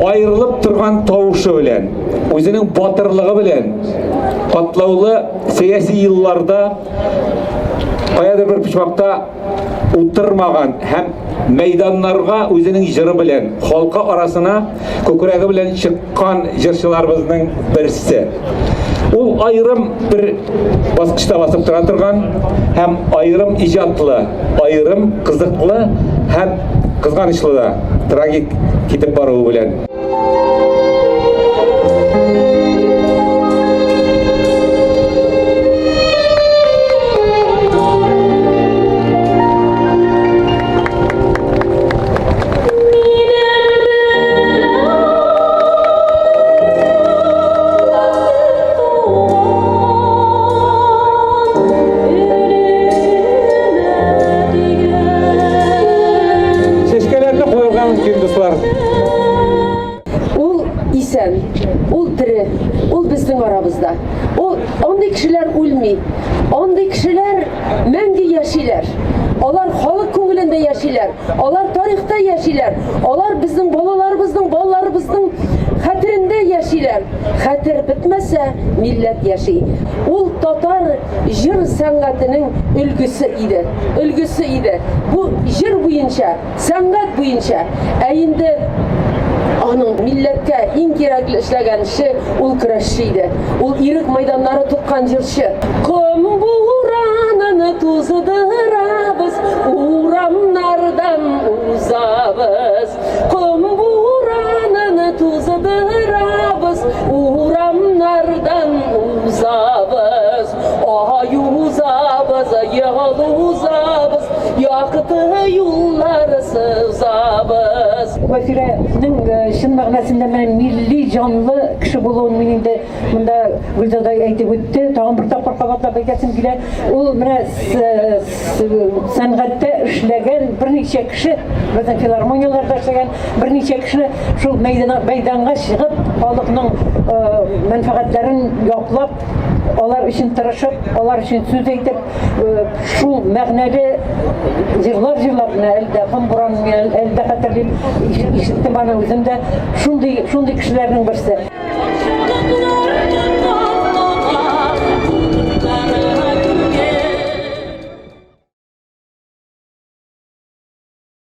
Аерылып торган тавышы белән, үзенең батырлыгы белән катлаулы сәяси елларда каядыр бер почмакта утырмаган һәм мәйданнарга үзенең җыры белән халкы арасына күкрәге белән чыккан җырчыларыбызның берсе. Ул аерым бер баскычта басып тора торган һәм аерым иҗатлы, аерым кызыклы һәм кызганычлы да трагик китеп баруы белән. Чәчкәләрне куярга мөмкин, дуслар. Ул исән, ул тере, ул безнең арабызда. Ул андый кешеләр үлми. Андый кешеләр мәңге яшиләр. Алар халык күңелендә яшиләр. Алар тарихта яшиләр. Алар безнең балаларыбызның, балаларыбызның хәтерендә яшиләр. Хәтер бетмәсә, милләт яши. Ул татар җыр сәнгатенең өлгесе иде. Өлгесе иде. Бу җыр буенча Сәнгать буенча. Ә инде аның милләткә иң кирәкле эшләгән эше ул көрәшче иде. Ул ирек майданнары тоткан җырчы. Ком буранын туздырабыз, урамнардан узабыз. Ком буранын туздырабыз, урамнардан узабыз. Ай узабыз, ел узабыз, якты юллар сызабыз. Вәфирәнең э, чын мәгънәсендә менә милли җанлы кеше булуын мин инде монда Гөлзада әйтеп үтте. Тагын бер тапкыр кабатлап әйтәсем килә. Ул менә сәнгатьтә эшләгән берничә кеше, безнең филармонияләрдә эшләгән берничә кеше шул мәйданга чыгып, халыкның э, мәнфәгатьләрен яклап алар өчен тырышып, алар өчен сүз әйтеп, э, шул мәгънәле җырлар җырлап, менә әле дә ком буран, әле дә хәтерлим, ишеттем аны үзем дә, шундый, шундый кешеләрнең берсе.